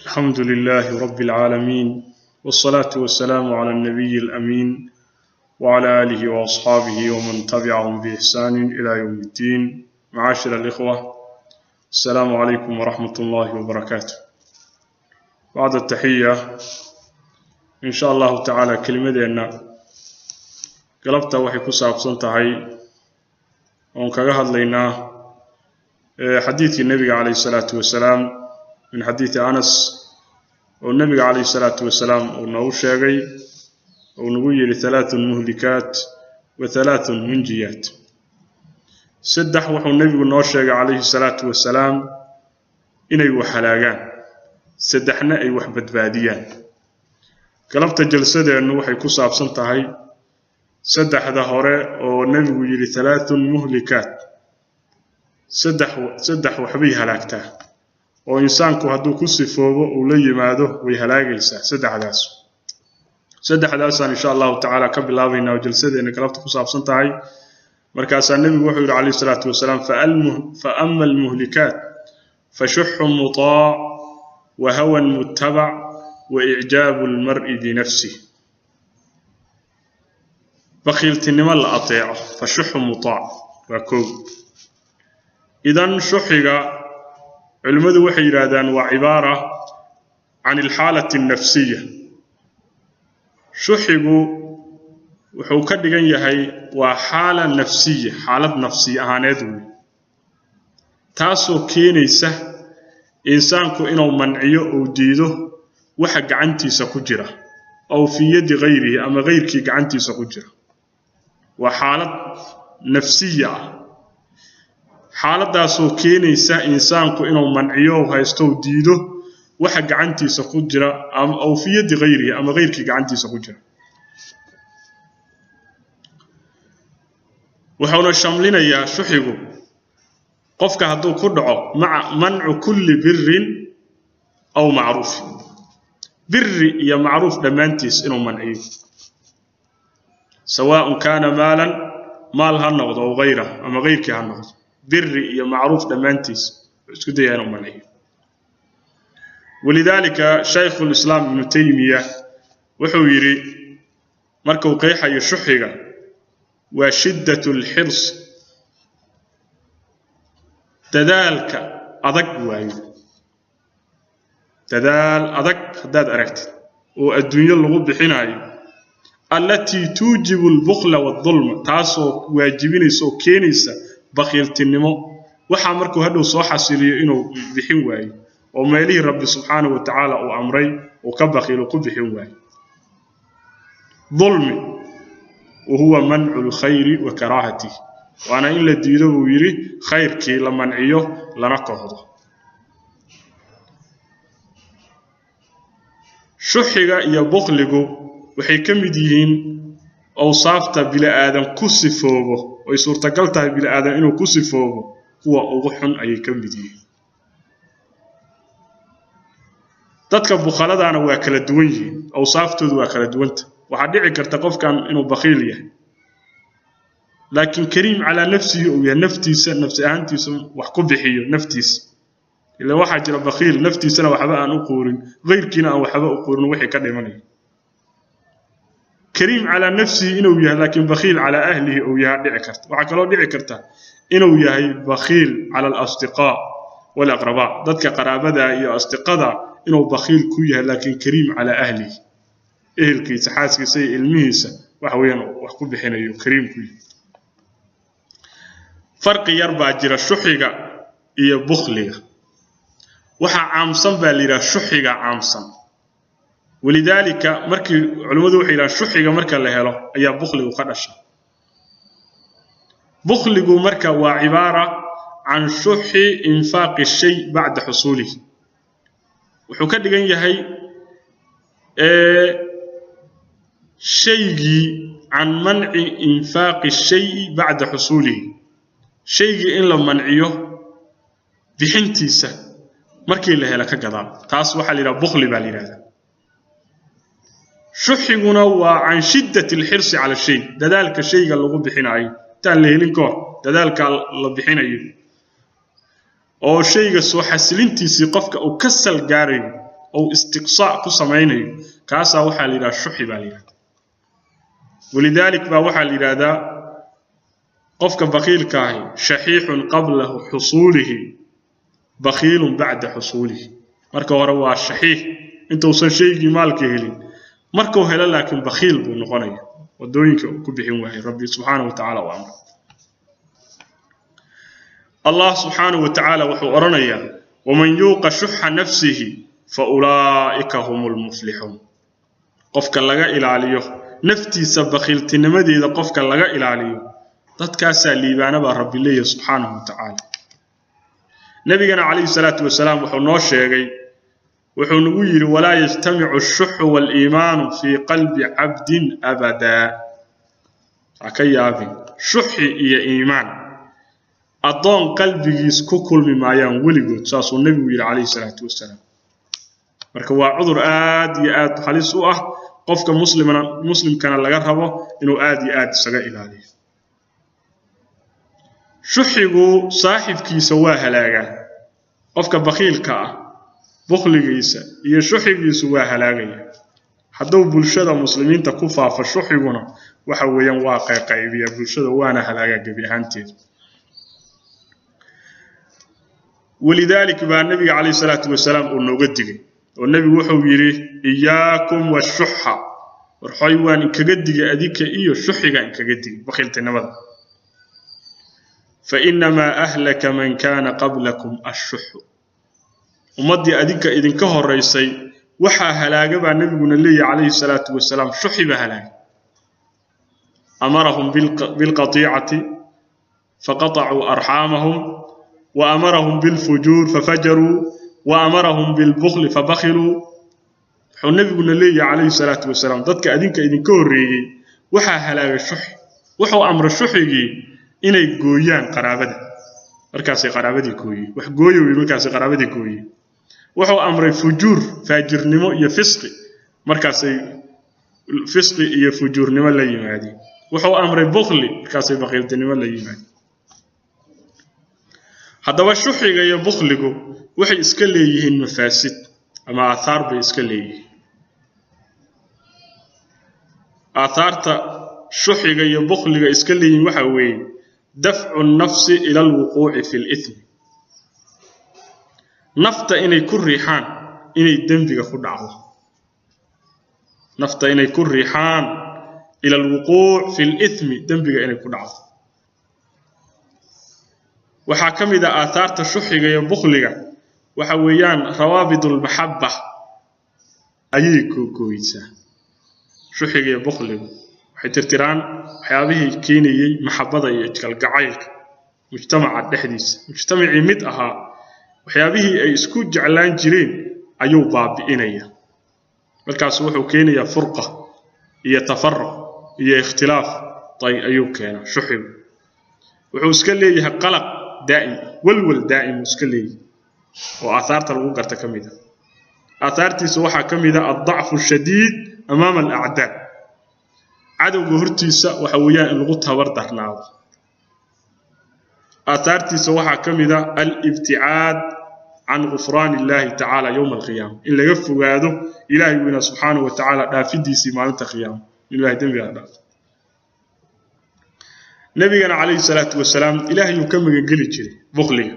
الحمد لله رب العالمين، والصلاة والسلام على النبي الأمين وعلى آله وأصحابه ومن تبعهم بإحسان إلى يوم الدين. معاشر الإخوة، السلام عليكم ورحمة الله وبركاته. بعد التحية، إن شاء الله تعالى كلمة galabta waxay ku saabsan tahay oon kaga hadlaynaa xadiidkii nebiga calayhi salaatu wasalaam، min xadiidi Anas، oo nebiga calayhi salaatu wasalaam uu noogu sheegay, uu nagu yidhi: ثلاث مهلكات وثلاث منجيات. Saddex wuxuu nebigu noo sheegay calayhi salaatu wasalaam inay wax halaagaan, saddexna ay wax badbaadiyaan. Galabta jalsadeennu waxay ku saabsan tahay saddexda hore oo nebigu yidhi ثلاث مهلكات، saddex, saddex waxbay halaagtaa oo insaanku hadduu ku sifoobo uu la yimaado way halaagaysaa saddexdaas. Saddexdaasaan insha Allahu tacaala ka bilaabaynaa oo jalsadeenna galabta ku saabsan tahay. Markaasaa nebigu wuxuu yidhi calayhi salaatu wasalaam: فأما المهلكات فشح مطاع وهوى متبع وإعجاب المرء بنفسه. Bakiiltinimo la ateeco، فشح مطاع waa kow. Idan shuxiga culimmadu waxay yidhaahdaan waa عبارة عن الحالة النفسية. Shuxigu wuxuu ka dhigan yahay waa xaala nafsiya, xaalad nafsi ahaaneed wey, taasoo keenaysa insaanku inuu manciyo uu diido waxa gacantiisa ku jira أو في يد غيره, ama gayrkii gacantiisa ku jira. Waa xaalad nafsiya ah, xaaladdaasoo keenaysa insaanku inuu manciyo, haysto, diido waxa gacantiisa ku jira ama أو في يد غيره, ama gayrkii gacantiisa ku jira. Wuxuuna shamlinayaa shuxigu qofka hadduu ku dhaco maca منع كل بر أو معروف, biri iyo macruuf dhammaantiis inuu manciyo، سواء كان مالا, maal ha noqdo، أو غيره, ama gayrkii ha noqdo. Biri iyo macruuf dhammaantiis isku dayaa inuu manciyo. ولذلك Shaykhulislaam Ibnu Taymiya wuxuu yidhi markuu qeexayo shuxiga: waa شدة الحرص, dadaalka adag waayo. Dadaal adag haddaad aragtid oo adduunyo lagu bixinayo، التي توجب البخل والظلم, taasoo waajibinaysa oo keenaysa bakiiltinimo. Waxaa markuu hadhow soo xasiliyo inuu bixin waayo oo meelihii Rabbi subxaanahu wa tacaala uu amray uu ka bakiilo ku bixin waayo, dulmi، وهو منع الخير وكراهته, waana in la diido buu yidhi khayrkii la manciyo lana kohdo. Shuxiga iyo bukligu waxay ka mid yihiin awsaafta bini aadan ku sifoobo oy suurtagal tahay bini aadan inuu ku sifoobo, kuwa ugu xun ayay ka mid yihiin. Dadka bukhaladaana waa kala duwan yihiin, awsaaftoodu waa kala duwanta. Waxaa dhici karta qofkan inuu bakhiil yahay laakiin كريم على نفسه uu yahay, naftiisa, nafsi ahaantiisa wax ku bixiyo naftiisa. Ila waxaa jira bakhiil naftiisana waxba aan u quurin, gayrkiina aan waxba u quurin wixii ka dhimanaya. كريم على نفسه inuu yahay laakiin بخيل على أهله uu yahay dhici karta. Waxaa kaloo dhici karta inuu yahay بخيل على الأصدقاء والأقرباء, dadka qaraabada iyo asdiqada inuu bakhiil ku yahay laakiin كريم على أهله, ehelkiisa, xaaskiisa iyo ilmihiisa waxa weeyaan wax ku bixinayo, kariim ku yahay. Farqi yar baa jira shuxiga iyo bukhliga. Waxaa caamsan baa la yidhaha shuxiga caamsan. ولذلك markii culimmadu waxay yidhahaan shuxiga marka la helo ayaa bukhligu ka dhasha. Bukhligu marka waa عبارة عن شح إنفاق الشيء بعد حصوله. Wuxuu ka dhigan yahay shaygii عن منع إنفاق الشيء بعد حصوله, shaygii in la manciyo bixintiisa markii la helo ka gadaal. Taas waxaa la yidhaha bukhli baa la yidhahdaa. Shuxiguna waa عن شدة الحرص على الشيء, dadaalka shayga lagu bixinayo intaan la helin kahor, dadaalka la bixinayo oo shayga soo xasilintiisii qofka uu ka sal gaarayo. Ou istiqsaa ku samaynayo, kaasaa waxaa la yidhaha shuxi baa la yidhahdaa. ولذلك baa waxaa la yidhahdaa qofka bakiilka ahi شحيح قبل حصوله، بخيل بعد حصوله. Marka hore waa shaxiix intuusan shaygii maalka helin. Markuu helo laakiin bakhiil buu noqonaya, waddooyinka uu ku bixin waayey Rabbi subxaanahu wa tacaala u amray. Allah subxaanahu wa tacaala wuxuu odhanayaa: ومن يوق شح نفسه فأولئك هم المفلحون. Qofka laga ilaaliyo naftiisa bakhiiltinimadeeda, qofka laga ilaaliyo, dadkaasaa liibaana baa Rabbi leeyahay subxaanahu wa tacaala. Nebigana calayhi salaatu wasalaam wuxuu noo sheegay, wuxuu nagu yidhi: ولا يجتمع الشح والإيمان في قلب عبد أبدا. Ha ka yaabin, shuxi iyo iimaan addoon qalbigiis ku kulmi maayaan weligood, saasuu nebigu yidhi calayhi salaatu wasalaam. Marka waa cudur aad iyo aad halis u ah, qofka muslimna muslimkana laga rabo inuu aad iyo aad isaga ilaaliyo. Shuxigu saaxibkiisa waa halaagaa. Qofka bakhiilka ah bukhligiisa iyo shuxigiisu waa halaagaya. Hadduu bulshada muslimiinta ku faafo shuxiguna, waxa weeyaan waa qayqaybiya bulshada, waana halaagaa gebi ahaanteeda. ولذلك baa nabiga calayhi salaatu wasalaam uu nooga digay, oo nebigu wuxuu yidhi: إياكم والشح. Warxoy, waan inkaga digay adinka iyo shuxiga, inkaga digay bakhiiltinimada. فإنما أهلك من كان قبلكم الشح. Ummaddii adinka idinka horaysay waxaa halaaga baa nebiguna leeyahy calayhi salaatu wasalaam, shuxi baa halaagay. أمرهم بالقطيعة فقطعوا أرحامهم، وأمرهم بالفجور ففجروا، وأمرهم بالبخل فبخلوا. Wuxuu nebiguna leeyahay calayhi salaatu wasalaam, dadka adinka idinka horreeyey waxaa halaagay shuxi. Wuxuu amray shuxigii inay gooyaan qaraabada, markaasay qaraabadii gooyeen. Wax gooyo wey, markaasay qaraabadii gooyeen. Wuxuu amray fujuur, faajirnimo iyo fisqi, markaasay fisqi iyo fujuurnimo la yimaadeen. Wuxuu amray bukhli, markaasay baqiiltinimo la yimaadeen. Haddaba shuxiga iyo bukhligu waxay iska leeyihiin mafaasid ama aathaar bay iska leeyihiin. Aathaarta shuxiga iyo bukhliga iska leeyihiin waxa weeye دفع النفس إلى الوقوع في الإثم, nafta inay ku riixaan inay dembiga ku dhacdo, nafta inay ku riixaan إلى الوقوع في الإثم, dembiga inay ku dhacdo. Waxaa ka mid ah aathaarta shuxiga iyo bukhliga waxa weeyaan روابط المحبة ayay googooysaa. Shuxiga iyo bukhligu waxay tirtiraan waxyaabihii keenayey maxabada iyo kalgacaylka mujtamaca dhexdiisa. Mujtamacii mid ahaa waxyaabihii ay isku jeclaan jireen ayuu baabi'inaya. Markaasu wuxuu keenayaa فرقة iyo تفرق iyo ikhtilaaf ayuu keenaa. Shuxigu wuxuu iska leeyahay قلق دائم, walwal daa'im uu iska leeyahay, oo aathaarta lagu garta ka mid ah. Aathaartiisa waxaa ka mid ah الضعف الشديد أمام الأعداء, cadowga hortiisa waxa weeyaan in lagu tabar darnaado. Aathaartiisa waxaa ka mid ah الابتعاد عن غفران الله تعالى يوم القيامة, in laga fogaado Ilaahay weyna subxaanahu wa tacaala dhaafidiisii maalinta qiyaama, in Ilahay dembiga dhaafo. Nabigana calayhi salaatu wasalaam Ilaahayuu ka magangeli jiray bukhliga: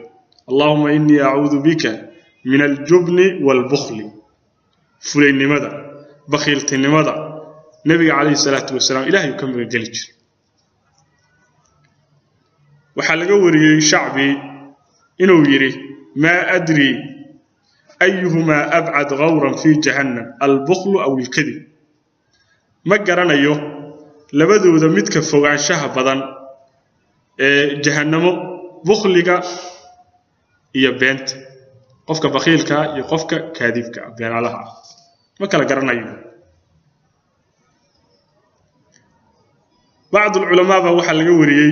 اللهم إني أعوذ بك من الجبن والبخل. Fulaynimada, bakhiiltinimada nebiga calayhi salaatu wasalaam Ilahayuu ka magangeli jiray. Waxaa laga wariyey Shacbi inuu yidhi: ما أدري أيهما أبعد غورا في جهنم، البخل أو الكذب. Ma garanayo labadooda midka fogaanshaha badan ee jahannamo, bukhliga iyo beenta, qofka bakhiilkaa iyo qofka kaadibka ah, beenaalaha ah, ma kala garanayo. Bacd alculamaa baa waxaa laga wariyey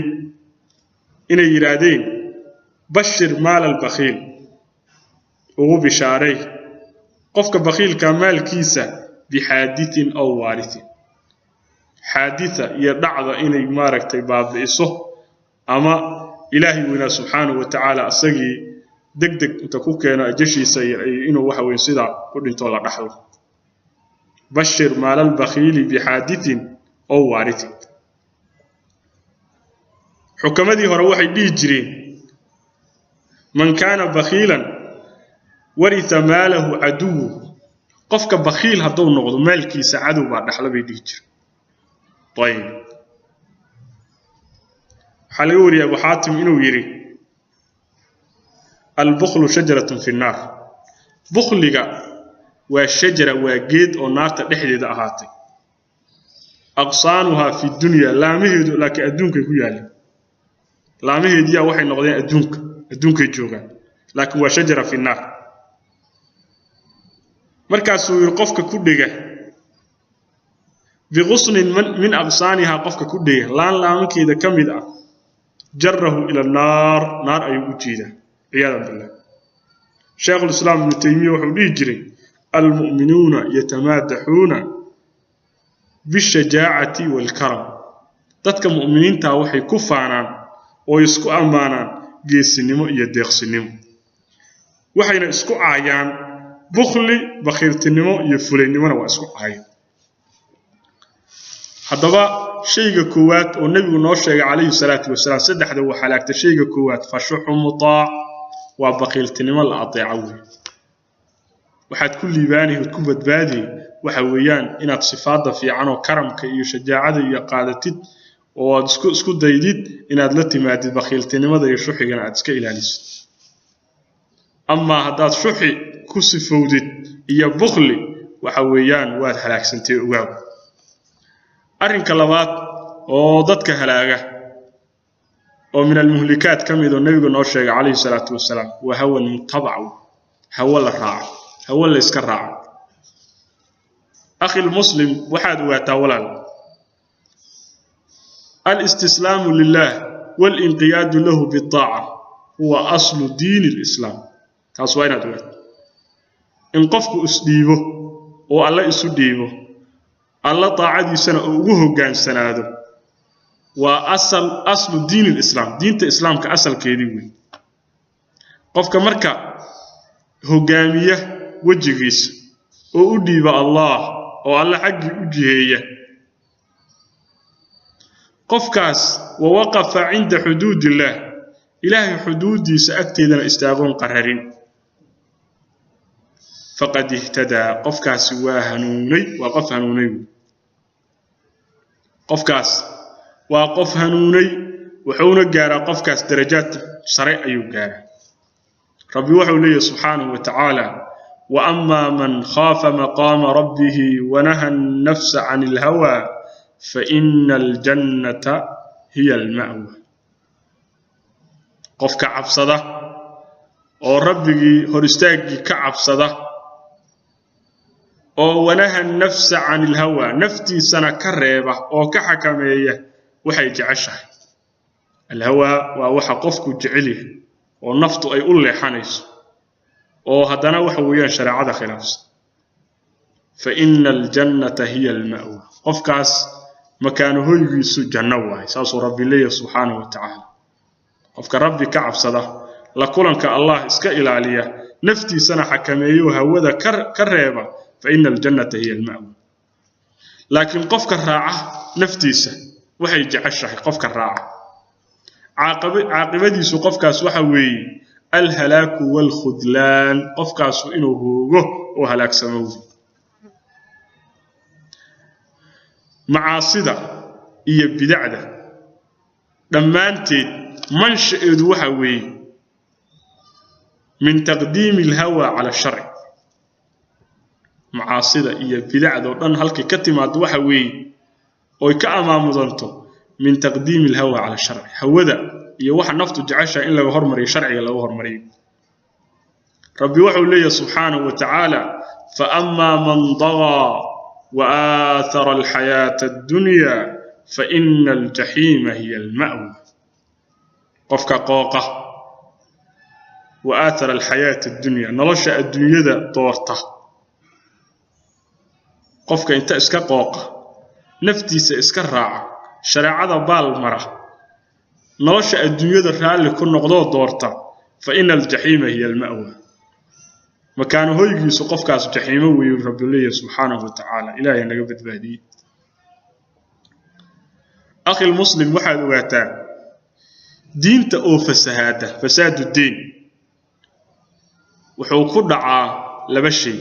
inay yidhaahdeen: بشر مال البخيل, ugu bishaaray qofka bakhiilka maalkiisa, بحادث أو وارث, xaaditha iyo dhacda inay maaragtay baabi'iso ama Ilaahay weynaa subxaanahu wa tacaala asagii Deg deg inta ku keeno ajashiisa iyo inuu waxa weeye sidaa ku dhintoo la dhaxlo. Bashir maala albakhiili bixaadithin ow waarithin. Xukamadii hore waxay dhihi jireen: man kaana bakhiilan waritha maalahu caduwu. Qofka bakhiil hadduu noqdo, maalkiisa cadow baa dhaxla, bay dhihi jireen. Ayib, waxaa laga wariyay Abu Xaatim inuu yidhi: albukhlu shajaratun fi nnaar. Bukhliga waa shajara, waa geed oo naarta dhexdeeda ahaatay. Aqsaanuhaa fi dunya, laamaheedu laakiin adduunkay ku yaalleen. Laamaheediyaa waxay noqdeen adduunka, adduunkay joogaan, laakiin waa shajara fi naar. Markaasuu yidhi: qofka ku dhega biqusnin min aqsaanihaa, qofka ku dhega laan laamankeeda ka mid ah, jarahu ila naar, naar ayuu u jiidaa, ciyaadan billah. Sheekhulislaam Ibnu Taymiya wuxuu dhihi jiray: almu'minuuna yatamaadaxuuna bishajaacati waalkaram. Dadka mu'miniintaa waxay ku faanaan oo isku ammaanaan geesinimo iyo deeqsinimo, waxayna isku caayaan bukhli, bakhiiltinimo iyo fulaynimona waa isku caayaan. Haddaba shayga koowaad oo nebigu noo sheegay calayhi salaatu wasalaam, saddexda uu halaagta, shayga koowaad fashuxu mutaac, waa baqiiltinimo la adeeco wey. Waxaad ku liibaanay ood ku badbaadiyey waxa weeyaan inaad sifaadda fiican oo karamka iyo shajaacada iyo qaadatid, oo aad isku daydid inaad la timaadid, bakiiltinimada iyo shuxigana aad iska ilaalisid. Amaa haddaad shuxi ku sifowdid iyo bukhli, waxa weeyaan waad halaagsantay, ogaaw. Arrinka labaad oo dadka halaaga oo min almuhlikaat ka mid oo nebigu noo sheegay calayhi salaatu wasalaam waa hawan mutabac, hawo la raaco, hawo la iska raaco. Akhi lmuslim, waxaad ogaataa walaal, alistislaamu lilah walinqiyaadu lahu biaaca huwa aslu diini lislaam. Taas waa inaad ogaato, in qofku isdhiibo oo alle isu dhiibo, alla daacadiisana uu ugu hoggaansanaado, waa asal, aslu diin lislaam, diinta islaamka asalkeedii wey. Qofka marka hoggaamiya wejigiisa oo u dhiiba Allah oo alle xaggii u jiheeya, qofkaas wa waqafa cinda xuduud illaah, ilaahay xuduuddiisa agteedana istaagoon qararin, faqad ihtadaa, qofkaasi waa hanuunay, waa qof hanuunay. Qofkaas waa qof hanuunay, wuxuuna gaaraa qofkaas darajaad sare ayuu gaaraa. Rabbi wuxuu leeyahy subxaanahu wa tacaala: wa amaa man khaafa maqaama rabbihi wanaha annafsa can ilhawaa faina aljannata hiya alma'wa. Qofka cabsada oo rabbigii hor istaaggii ka cabsada, oo wanaha nafsa can ilhawaa, naftiisana ka reeba oo ka xakameeya waxay jeceshahay. Alhawaa waa waxa qofku jecel yahay oo naftu ay u leexanayso, oo haddana waxa weeyaan shareecada khilaafsan. Fa ina aljannata hiya alma'wa, qofkaas makaano hoygiisu janno waaye, saasuu rabbi leeyahay subxaanahu wa tacaala. Qofka rabbi ka cabsada, la kulanka Allah iska ilaaliya, naftiisana xakameeyo, hawada ka reeba, fa ina aljannata hiya alma'wa. Laakiin qofka raaca naftiisa waxay jeceshahay, qofka raaca, caaqibadiisu qofkaas waxa weeye alhalaaku waalkhudlaan, qofkaasu inuu hoogo oo halaagsamo wey. Macaasida iyo bidacda dhammaanteed manshaeedu waxa weeye min taqdiimi alhawa cala asharci. Macaasida iyo bidacda oo dhan halkay ka timaado waxa weeye oy ka amaamudanto min taqdiimi alhawa cala asharci, hawada iyo waxa naftu jeceshahay in laga hormariyo sharciga laga hormariyo. Rabbi wuxuu leeyahay subxaanahu wa tacaala: faama man dagaa wa aathara alxayaata addunya faina aljaxiima hiya alma'wa. Qofka qooqa, wa aathara alxayaata addunya, nolosha adduunyada doorta, qofka inta iska qooqa, naftiisa iska raaca, shareecada baal mara, nolosha adduunyada raalli ku noqdoo doorta, Fa ina aljaxiima hiya alma'wa, makaano hoygiisu qofkaas jaxiimo weeyu Rabbi leeyahay subxaanahu wa tacaala. Ilaahay naga badbaadiyey. Akhi lmuslim, waxaad ogaataa diinta oo fasahaada, fasaadu diin wuxuu ku dhacaa laba shay: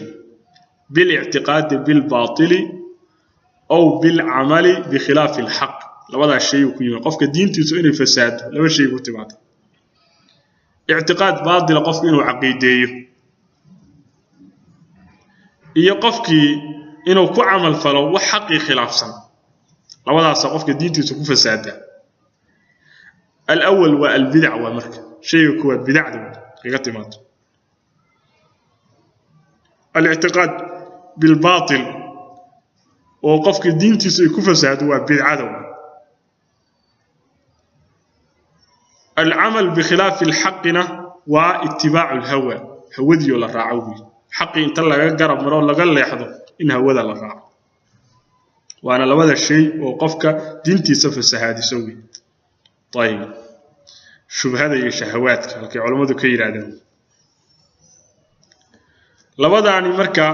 bilictiqaadi bilbaatili aw bilcamali bikhilaafi alxaq. Labadaas shay uu ku yimid qofka diintiisu inay fasaado, laba shay ku timaada: ictiqaad baatila qofku inuu caqiideeyo, iyo qofkii inuu ku camal falo wax xaqii khilaafsan. Labadaasa qofka diintiisu ku fasaada. Alawal waa albidac, waa marka shayga koowaad bidacda kaga timaado. Alictiqaad bilbaatil oo qofka diintiisu ay ku fasaado waa bidcada. Alcamal bikhilaafi alxaqina waa itibaacu alhawa, hawadiioo la raaco wey, xaqii inta laga garab maro laga leexdo in hawada la raaco. Waana labada shay oo qofka diintiisa fasahaadiso wey. Ayib, shubhada iyo shahawaadka halkay culammadu ka yidhaahdeen labadaani marka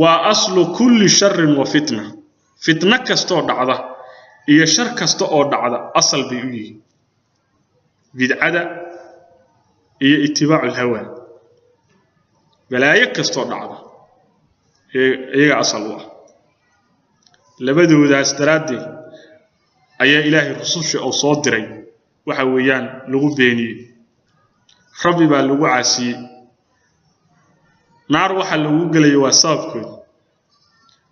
waa aslu kulli sharin wa fitna. Fitno kastoo dhacda iyo shar kasta oo dhacda asal bay u yihiin bidcada iyo itibaacu alhawa. Balaayo kastoo dhacda iyaga asal u ah. Labadoodaas daraaddeed ayaa Ilaahay rususha oo soo diray waxa weeyaan lagu beeniyey, Rabbi baa lagu caasiyey, naar waxa lagu gelaya waa sababkooda.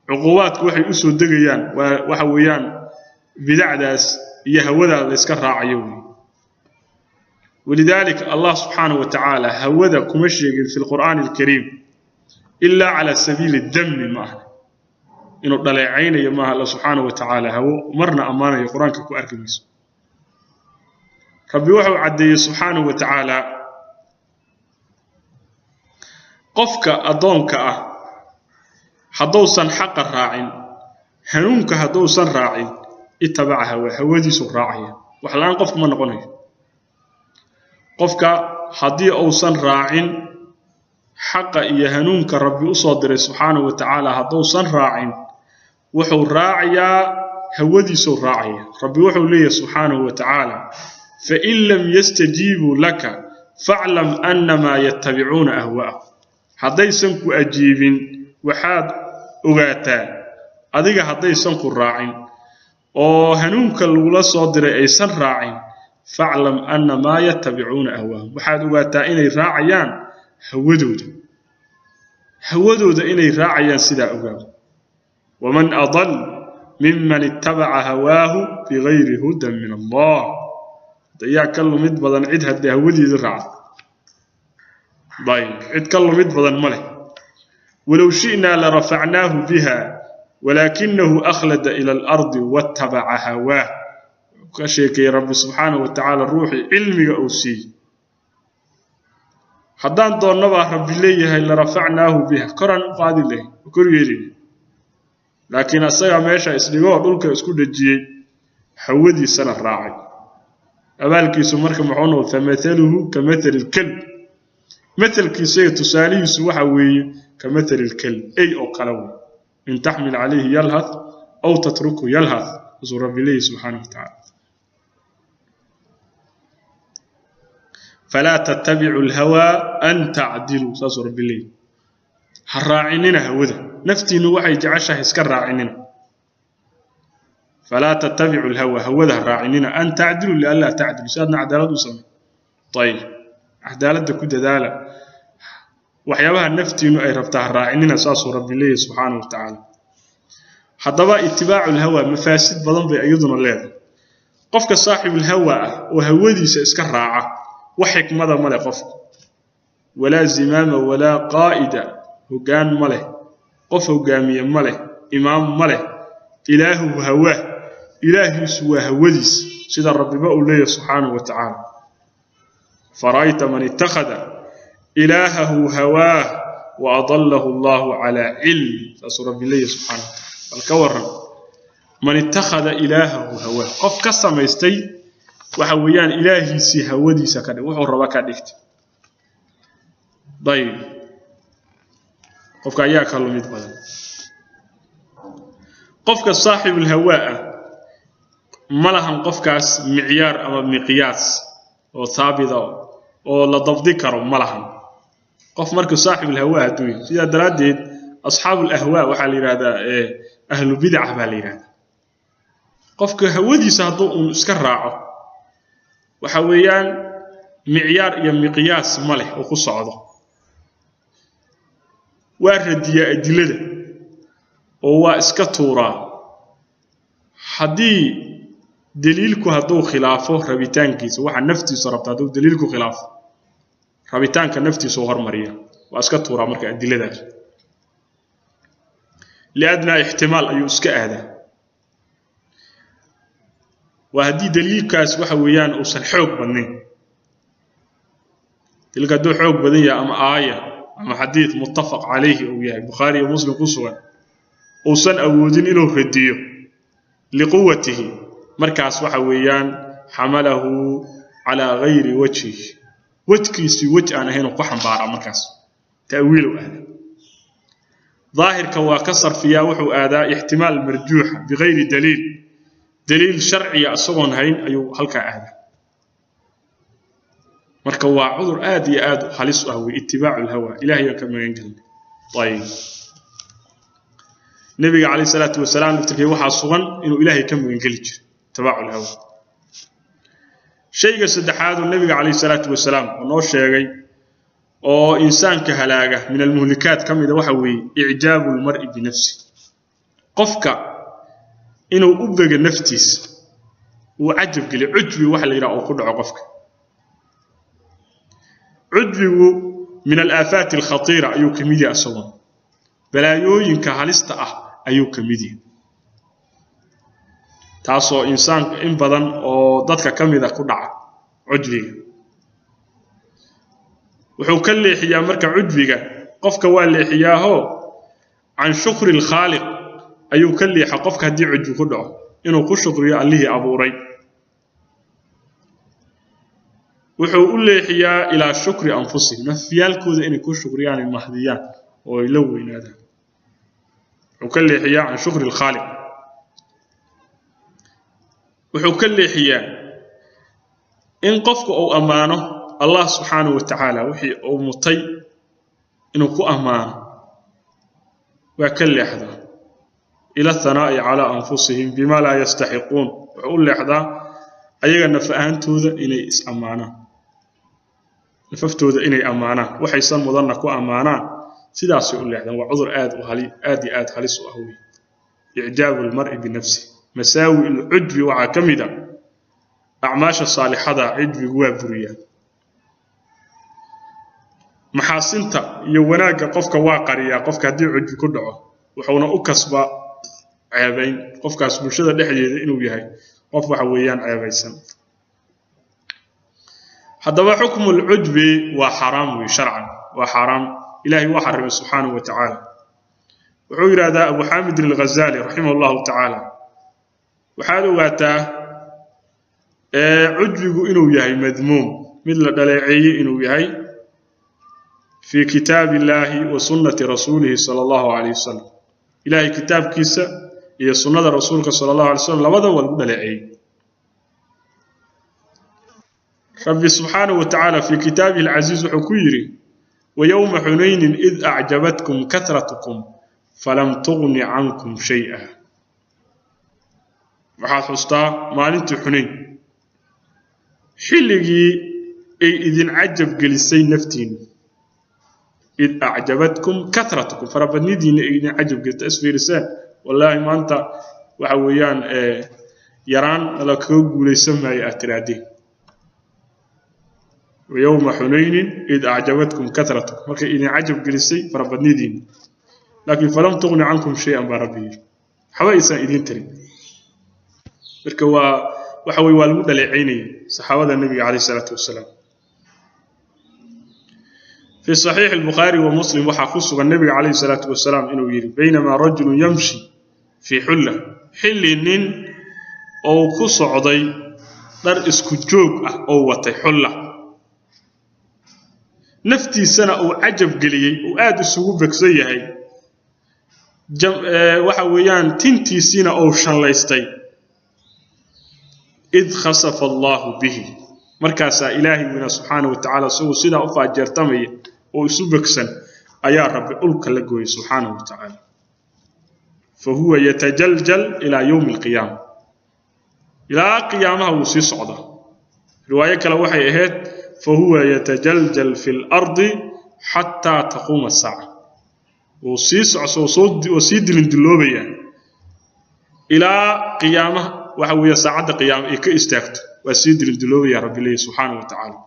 Cuqubaadku waxay u soo degayaan waa waxa weeyaan bidacdaas iyo hawadaa la iska raacayo wey. Walidaalika Allah subxaanahu wa tacaala hawada kuma sheegin fi lqur'aani alkariim ilaa calaa sabiili dammi. Ma aha inuu dhaleecaynayo, maaha. Alla subxaanahu wa tacaala hawo marna ammaanayo Qur-aanka ku arki mayso. Rabbi wuxuu caddeeyey subxaanahu wa tacaala qofka addoonka ah hadduusan xaqa raacin, hanuunka hadduusan raacin, itabaca hawa, hawadiisuu raacaya. Wax la-aan qofku ma noqonayo. Qofka haddii uusan raacin xaqa iyo hanuunka Rabbi u soo diray subxaanahu wa tacaala, hadduusan raacin, wuxuu raacayaa hawadiisuu raacaya. Rabbi wuxuu leeyahay subxaanahu wa tacaala: fain lam yastajiibuu laka faclam annamaa yattabicuuna ahwaa'ahum. Haddaysan ku ajiibin, waxaad ogaataa adiga haddaysan ku raacin oo hanuunka lagula soo diray aysan raacin, faclam annamaa yattabicuuna ahwaahum, waxaad ogaataa inay raacayaan hawadooda, hawadooda inay raacayaan sidaa ogaado. Waman adal miman ittabaca hawaahu bigayri hudan min Allah, ayaa ka lumid badan cid haddii hawadiisa raacdo? Ayib, cid ka lumid badan ma leh. Walow shi'naa larafacnaahu biha walaakinahu akhlada ila alardi wattabaca hawaah. Ka sheekeeyey Rabbi subxaanahu wa tacaala ruuxii cilmiga uu siiyey. Haddaan doonnabaa Rabbi leeyahay, larafacnaahu biha, koraan u qaadi lahayn oo kor yeelina, laakiin asagaa meesha isdhigoo dhulka isku dhejiyey, hawadiisana raacay. Abaalkiisu marka muxuu noqday? Famathaluhu ka mathali lkalb, mathalkiisa iyo tusaalihiisu waxa weeye ka mathali lkalb, ey oo kale wey. In taxmil calayhi yalhath aw tatruku yalhath, saasuu Rabbi leeyahy subxaanahu wa tacaala. Falaa tattabicu alhawaa an tacdiluu, saasuu Rabbi leeyahy. Ha raacinina hawada, naftiinnu waxay jeceshahay iska raacinina. Falaa tattabicu alhawa, hawada ha raacinina, an tacdiluu lianlaa tacdilu, si aadna cadaalad u samay. Ayib, cadaaladda ku dadaala, waxyaabaha naftiinnu ay rabtaa ha raacinina, saasuu Rabbi leeyahy subxaanahu wa tacaala. Haddaba itibaacu lhawa mafaasid badan bay iyaduna leedahay. Qofka saaxibulhawa ah oo hawadiisa iska raaca wax xikmada ma leh qofka, walaa zimaama walaa qaa'ida, hoggaan ma leh, qof hoggaamiye ma leh, imaam ma leh. Ilaahuhu hawaah, ilaahiisu waa hawadiisa, sida Rabbiba uu leeyahay subxaanahu wa tacaala: fara'ayta man ittakhada ilaahahu hawaah wa adallahu allahu calaa cilm, saasuu Rabbi leeyahay subxaanahu wa tacala. Bal ka warran man ittakhada ilaahahu hawaah, qof ka samaystay Waxa weeyaan ilaahiisii hawadiisa ka dhig, wuxuu raba ka dhigtay. Dayib, qofka ayaa ka lumid badan. Qofka saaxibul hawaa ah ma lahan qofkaas micyaar ama miqyaas oo haabita oo la dabdi karo, ma lahan qof markuu saaxibul hawaa hadduu yahay. Sidaa daraaddeed asxaabul ahwaa waxaa la yidhahdaa ahlu bidaca baa la yidhahdaa. Qofka hawadiisa hadduu uun iska raaco, waxa weeyaan micyaar iyo miqyaas ma leh oo ku socdo. Waa radiyaa adilada oo waa iska tuuraa haddii daliilku hadduu khilaafo rabitaankiisa. Waxa naftiisu rabta hadduu daliilku khilaafo, rabitaanka naftiisa u hormariya, waa iska tuuraa. Marka adiladaas liadnaa ixtimaal ayuu iska aadaa, waa haddii daliilkaas waxa weeyaan uusan xoog badnayn. Daliilka hadduu xoog badan yahay, ama aaya ama xadiid muttafaq calayhi uu yahay, Bukhaari iyo Muslim ku sugan, uusan awoodin inuu radiyo liquwatihi, markaas waxa weeyaan xamalahu calaa gayri wajhihi, wejkiisii wej aan ahayn uu ku xambaaraa. Markaas ta'wiilu aadaa, daahirka waa ka sarfiyaa, wuxuu aadaa ixtimaal marjuuxa bigayri daliil, daliil sharciya isagoon hayn ayuu halkaa aadaa. Marka waa cudur aad iyo aad halis u ah wey itibaacu lhawa. Ilahay baan ka magan gelnay. Ayib, Nebiga calayh salaatu wasalaam laftirkii waxaa sugan inuu Ilaahay ka magan geli jiray itibaacu lhawa. Shayga saddexaad oo Nebiga calayh salaatu wasalaam oo noo sheegay oo insaanka halaaga, min almuhlikaat ka mida, waxa weeye icjaabu lmar'i binafsi, qofka inuu u bego naftiisa, uu cajab geliyo, cujbi waxa la yidhaha uu ku dhaco qofka. Cujbigu min alaafaati alkhatiira ayuu ka mid yahay, isaguna balaayooyinka halista ah ayuu ka mid yahay, taasoo insaanka in badan oo dadka ka mida ku dhaca. Cujbiga wuxuu ka leexiyaa marka, cujbiga qofka waa leexiyaahoo can shukri alkhaaliq ayuu ka leexa. Qofka haddii cujbi ku dhaco, inuu ku shukriyo Allihii abuuray, wuxuu u leexiyaa ilaa shukri anfusihim, nafyaalkooda inay ku shukriyaan, ay mahdiyaan oo ay la weynaadaan. Wuxuu ka leexiyaa can shukri alkhaaliq, wuxuu ka leexiyaa in qofka uu ammaano Allah subxaanahu wa tacaala, wixii uu mutay inuu ku ammaano waa ka leexdaa, ila athanaa'i calaa anfusihim bima laa yastaxiquun. Wuxuu u leexdaa ayaga naf ahaantooda inay is ammaanaan, nafaftooda inay ammaanaan waxaysan mudanna ku ammaanaan, sidaasay u leexdaan. Waa cudur aad u hali, aad iyo aad halis u ah wey icjaabu lmar'i binafsi. Masaawi alcujbi waxaa ka mid a acmaasha saalixada cujbigu waa buriyaa, maxaasinta iyo wanaagga qofka waa qariyaa qofka haddii cujbi ku dhaco, wuxuuna u kasbaa ceebayn qofkaas bulshada dhexdeeda inuu yahay qof waxa weeyaan ceebaysan. Haddaba xukmu lcujbi waa xaaraam wey, sharcan waa xaaraam. Ilahay waa xarimay subxaanahu wa tacaala. Wuxuu yidhahdaa Abu Xaamidin Alghazali raximah allahu tacaala: waxaad ogaataa cujbigu inuu yahay madmuum, mid la dhaleeceeyey inuu yahay fii kitaabi illaahi wa sunnati rasuulihi sala allahu calayh wasalam. Ilahay kitaabkiisa iyo sunnada rasuulka sala allahu alay slam labadaba waa lagu dhaleeceeyey. Rabbi subxaanahu wa tacaala fii kitaabihi alcasiiz wuxuu ku yidhi: wayowma xunaynin id acjabatkum kahratukum falam tugni cankum shay-a. Waxaad xustaa maalintii Xunayn, xilligii ay idin cajab gelisay naftiinnu, id acjabatkum kahratukum, farabadnidiinna ay idin cajab gelisay, isfiiriseen, wallaahi maanta waxa weeyaan yaraan la kaga guulaysan maayo aad tidhaahdeen. Wayowma xunaynin id acjabatkum kahratukum, markay idin cajab gelisay farabadnidiinna, laakiin falam tugni cankum shay-an baa Rabbi yidhi, waxba aysan idiin tarin. Marka waa waxa weye waa lagu dhaleecaynayay saxaabada Nebiga calayh isalaatu wasalaam. Fi saxiixi Albukhaari wa Muslim waxaa ku sugan Nebiga calayhi salaatu wasalaam inuu yidhi: baynamaa rajulun yamshi fii xulla, xilli nin ou ku socday Dhar isku joog ah oo watay xulla, naftiisana uu cajab geliyey, uu aad isugu begsan yahay, waxa weeyaan tintiisiina uu shanlaystay. Id khasafa Allaahu bihi, markaasaa Ilaahay weyna subxaana wa tacaala isagoo sidaa u faajeertamaya oo isu begsan ayaa Rabbi dhulka la gooyey subxaanahu wa tacaala. Fa huwa yatajaljal ilaa yowmi alqiyaama, ilaa qiyaamaha wuu sii socdaa. Riwaayo kale waxay ahayd fa huwa yatajaljal fi lardi xataa taquuma asaaca, wuu sii socso oo sii dilindiloobayaa ilaa qiyaamaha, waxa weeye saacadda qiyaama ay ka istaagto, waa sii dilindiloobayaa Rabbi leeyahy subxaanahu wa tacaala.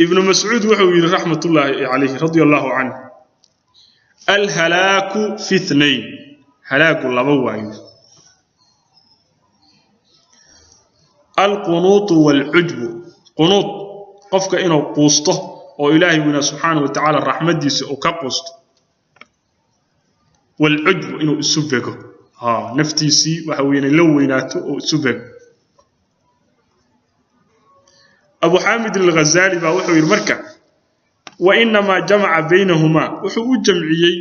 Ibnu Mascuud wuxuu yidhi raxmatullaahi calayhi radia allahu canh: alhalaaku fi ithnayn, halaagu laba waayo, alqunuutu waalcujbu. Qunuud qofka inuu quusto oo Ilaahay weyna subxaanahu wa tacaala raxmaddiisa uu ka quusto, waalcujbu inuu isu bego, ha naftiisii waxa weeye inay la weynaato oo isu bego. Abu Xaamid Alghazaali baa wuxuu yidhi marka wa inamaa jamaca baynahumaa, wuxuu u jamciyey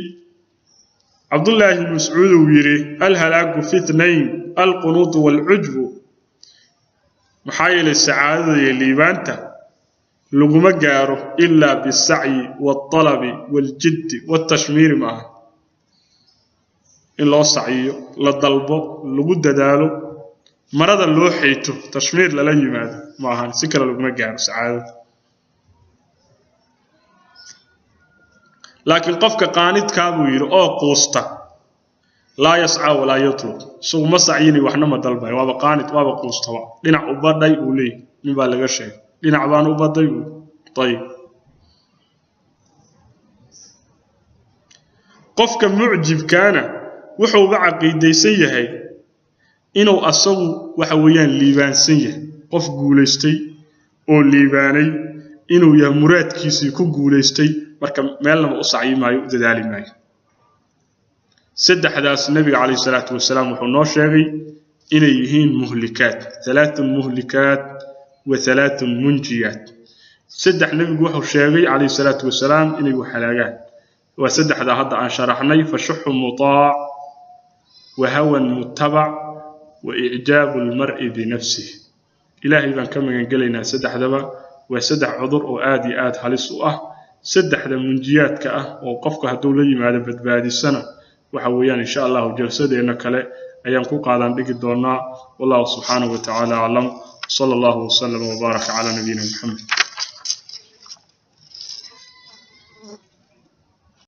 Cabdullaahi ibnu Mascuud uu yidhi alhalaagu fi ithnayn alqunuutu waalcujbu, maxaa yeelay sacaadada iyo liibaanta laguma gaaro ilaa bisacyi waalabi waaljiddi waatashmiiri, maaha in loo sacyiyo, la dalbo, lagu dadaalo, marada loo xayto, tashmiir lala yimaado, ma ahan si kale laguma gaaro sacaadada. Laakiin qofka qaanidkaa buu yidhi oo quusta, laa yascaa walaa yatlub, isagu ma sacyinayo waxna ma dalbayo, waaba qaanid, waaba quustaba, dhinac u badhay uu leeyahy, nin baa laga sheegay dhinac baan u baday buu. Ayib, qofka mucjibkaana wuxuuba caqiidaysan yahay inuu asagu waxa weeyaan liibaansan yahay, qof guulaystay oo liibaanay inuu yahay, muraadkiisii ku guulaystay, marka meelnaba u sacyi maayo, u dadaali maayo. Saddexdaas Nebiga calayhi salaatu wasalaam wuxuu noo sheegay inay yihiin muhlikaat, halaathun muhlikaat wa halaathun munjiyaat. Saddex Nebigu wuxuu sheegay calayhi salaatu wasalaam inay wax halaagaan, waa saddexdaa hadda aan sharaxnay: fashuxu mutaac, wa hawan muttabac, wa icjaabu almar'i binafsih. Ilaahay baan ka magan gelaynaa saddexdaba, waa saddex cudur oo aad iyo aad halis u ah. Saddexda munjiyaadka ah oo qofka hadduu la yimaado badbaadisana waxa weeyaan insha allahu jalsadeenna kale ayaan ku qaadan dhigi doonaa. Wallahu subxaanahu wa tacaala aclam, sala allahu wasalama wabaaraka calaa nabiyina Muxamed.